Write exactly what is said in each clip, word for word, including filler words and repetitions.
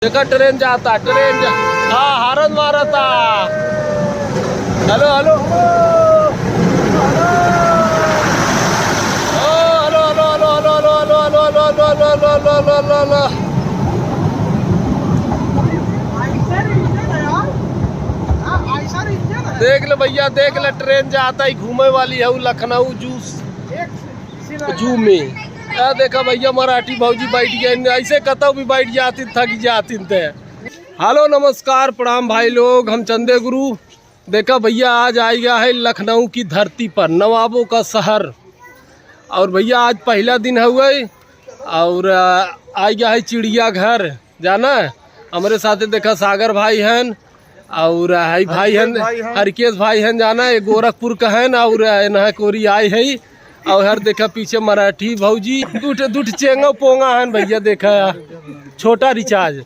देखा ट्रेन जाता, ट्रेन जा, हाँ, हारन मारता। Hello, hello. ओ, हेलो, हेलो। देख ले भैया, देख ले, ट्रेन जाता ही घूमे वाली है, उ लखनऊ जू, जू में। आ देखा भैया, मराठी भौजी बैठ गए, ऐसे कतौ भी बैठ जाती, थक जाती ते। हेलो, नमस्कार, प्रणाम भाई लोग, हम चंदे गुरु। देखा भैया, आज आ गया है लखनऊ की धरती पर, नवाबों का शहर। और भैया, आज पहला दिन हउए और, आ, आ गया है चिड़ियाघर, जाना। हमरे साथे देखा सागर भाई हन और, आ, है भाई हन, हरकेश भाई हन। हरकेश भाई हन, जाना, ये गोरखपुर का हन और, आ, इन्हा कोरी आए है। और हर देखा पीछे मराठी भौजी, दुठ, दुठ चेंगा पोंगा हन भैया, देखा छोटा रिचार्ज।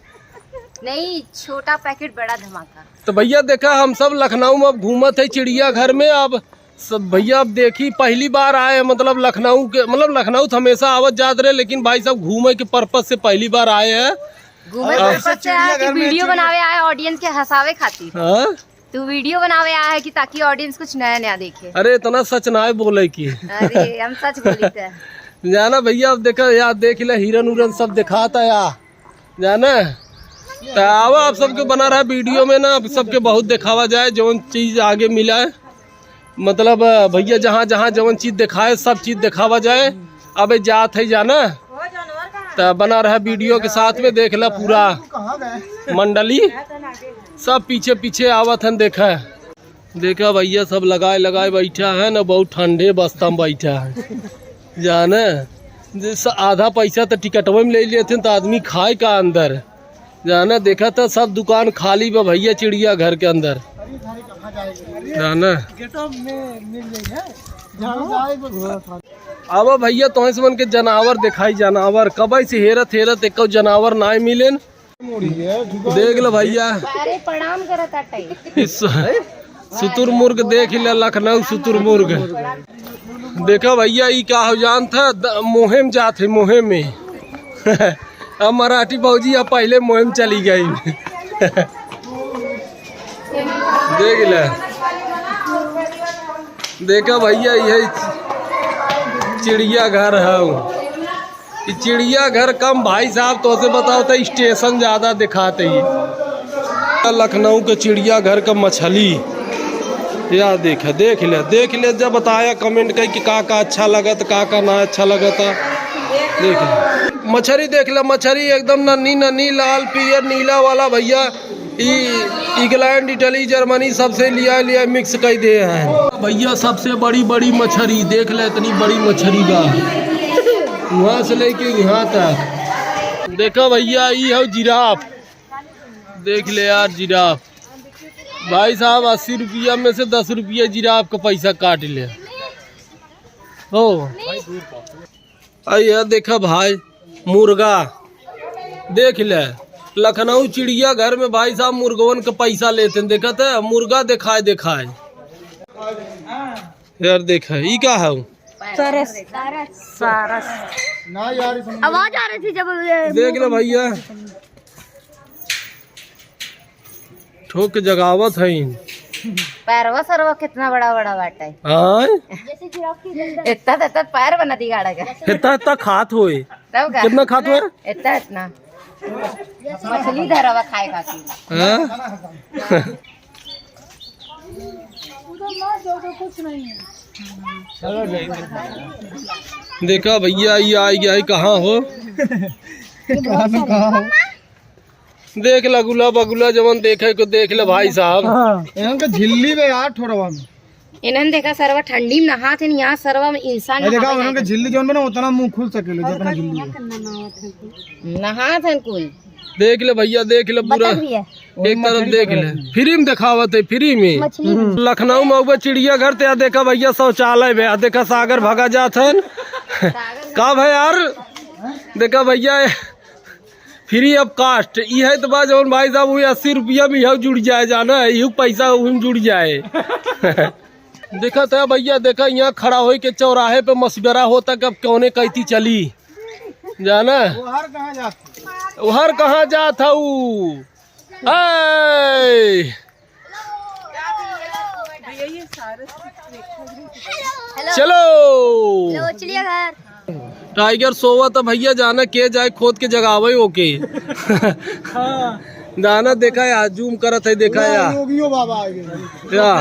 नहीं, छोटा पैकेट बड़ा धमाका। तो भैया देखा, हम सब लखनऊ में अब घूमत है चिड़ियाघर में। अब सब भैया, अब देखी, पहली बार आए हैं, मतलब लखनऊ के, मतलब लखनऊ तो हमेशा आवत जात रहे, लेकिन भाई साहब घूमे के पर्पस से पहली बार आए हैं। घूमे आ, पर्पस से आए कि चिड़ियाघर में वीडियो चिड़िया बनावे आए, ऑडियंस के हंसावे खातिर। हाँ? तू वीडियो बनावे आए है कि ताकि ऑडियंस कुछ नया नया देखे। अरे इतना सच ना है बोले की। अरे हम सच बोली थे। जाना भैया, अब देखा यार, देख ले हिरन उरन सब दिखाता यार, जाना। तो आवा आप सबके बना रहा वीडियो में ना, आप सबके बहुत दिखावा जाए, जौन चीज आगे मिला है, मतलब भैया जहाँ जहाँ जौन चीज दिखाए सब चीज दिखावा जाए। अब जात है जाना, तो बना रहा वीडियो के साथ में, देख ला पूरा मंडली सब पीछे पीछे आवत हन। देखा, देखा भैया सब लगाए लगाए बैठा है ना, बहुत ठंडे बस्ता में बैठा है जाने। जैसे आधा पैसा तो टिकटवे में ले लेते हैं तो आदमी खाए का अंदर जाने। देखा तो सब दुकान खाली बा भैया चिड़ियाघर के अंदर जाने। अब भैया तोहे समन के जनावर दिखाई, जनावर कबई से हेरत हेरत एको जनावर नाय मिलेन। देख लो भैया, अरे प्रणाम करत आटे। इस शुतुरमुर्ग देख ले, लखनऊ शुतुरमुर्ग। देखा भैया, ई का हो जानत ह, द-, मोहे में जात है, मोहे में। अब मराठी भौजी अब पहले मोहे में चली गई। देख ले, देखा भैया, यही चिड़ियाघर है। ई चिड़ियाघर कम भाई साहब, तोसे बताओ तो स्टेशन ज्यादा दिखाते ही। लखनऊ के चिड़ियाघर का मछली, या देख, देख ले, देख ले, जब बताया कमेंट कर कि का का अच्छा लगत, का का ना अच्छा लगत। देख ले। मछरी देख ले, मछरी एकदम नन्ही नन्ही लाल पीयर नीला वाला भैया। ई इंग्लैंड, इटली, जर्मनी सबसे लिया लिया मिक्स कर दे हैं भैया। सबसे बड़ी बड़ी मछरी देख ले, इतनी बड़ी मछरी बा, वहाँ से लेके यहाँ तक। देखा भैया, ई है जिराफ, देख ले यार जिराफ। भाई साहब, अस्सी रुपया में से दस रुपया जिराफ का पैसा काट ले हो। आ यह देखा भाई, मुर्गा देख ले, लखनऊ चिड़ियाघर में भाई साहब मुर्गवन के पैसा लेते हैं। देखत है, मुर्गा दिखाए दिखाए। यार देखा, ई का है? सारस। सारस। आवाज आ रही थी जब ये देख ले भैया, ठोक के जगावत है। पैरवा सरवा कितना बड़ा बड़ा बाटे। हाँ? इतना तो, इतना पैर बना दी गाड़ा का। इतना, इतना खात होए। तब का? कितना खात होए? इतना, इतना। मछली धरवा खाए खातिर। हाँ? देखा भैया, ये आ गया है, कहाँ हो? कहाँ हो? देख ला गुला बगुला जवन देखे को देख ले भाई साहब। हाँ, इनका झिल्ली बे यार ठोरवा में। इन्हन देखा सरवा ठंडी में नहात हन, यहाँ सरवा में इंसान अरे देखा, नहावे उन्हन के लायक झिल्ली जवन बना उतना मुंह खुल सकेले जितना झिल्ली है। नहात हन कुल। देख ले भैया, देख ले पूरा। बतख भी है। एक तरफ देख ले, फ्री में दिखावत है, फ्री में। मछली। लखनऊ में हुआ चिड़ियाघर ते, आ देखा भैया शौचालय बे, आ देखा सागर भगा जात हन। का भाई यार, देखा भैया, free of cost। ई है तो बा जौन भाई साहब, वही अस्सी रुपया में यहू जुड़ जाए, जाना है, यहू पैसा वही में जुड़ जाए। देखा था भैया, देखा यहाँ खड़ा होई के चौराहे पे मशवरा होता कि अब कौने कैती चली, जाना। वो हर कहाँ जात? उहर कहाँ जात हऊ? ए! चलो। चलो, चिड़ियाघर। टाइगर सोवत है भैया, जाना के जाए खोद के जगावे ओके। जाना, देखा या, जूम करत है, देखा या। योगियो बाबा आ गए। या।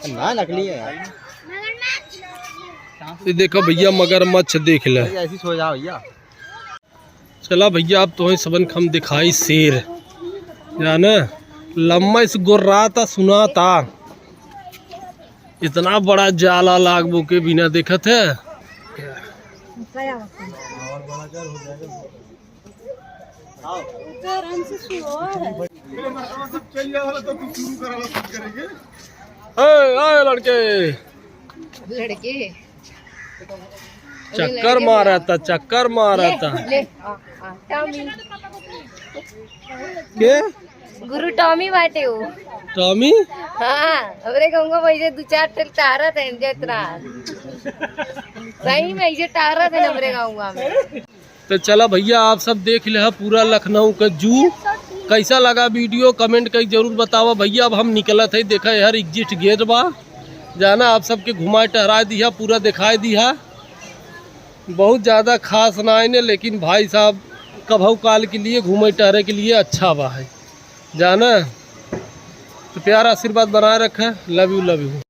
ना, नकली है यार। ये देखा भैया, मगरमच्छ देख ले। ऐसी सो जाओ भैया। चला भैया, अब तोहे सबन खम दिखाई शेर, जाने लम्मा इस गुर्राता सुनाता। इतना बड़ा जाला लागबो के बिना देखत है। ए, ए, लड़के। लड़के। चक्कर मारा था, चक्कर मारा था। ले, आ, आ, टॉमी। के? गुरु टॉमी बाटे वो। टॉमी? हाँ, हमरे गाँव में वैसे दो चार ठे टहरत है, जतरा। सही में ऐसे टहरत है हमरे गाँव में। तो चला भैया, आप सब देख ले ह पूरा लखनऊ का जू। कैसा लगा वीडियो, कमेंट कई जरूर बतावा भैया। अब हम निकलत है, देखा यार, एग्जिट गेट बा, जाना आप सबके घुमाए टहराए दिया, पूरा दिखाए दिया। बहुत ज़्यादा खास ना है ने, लेकिन भाई साहब कभऊ काल के लिए घूमे टहरे के लिए अच्छा बा है, जाना। तो प्यार आशीर्वाद बनाए रखे। Love you, love you।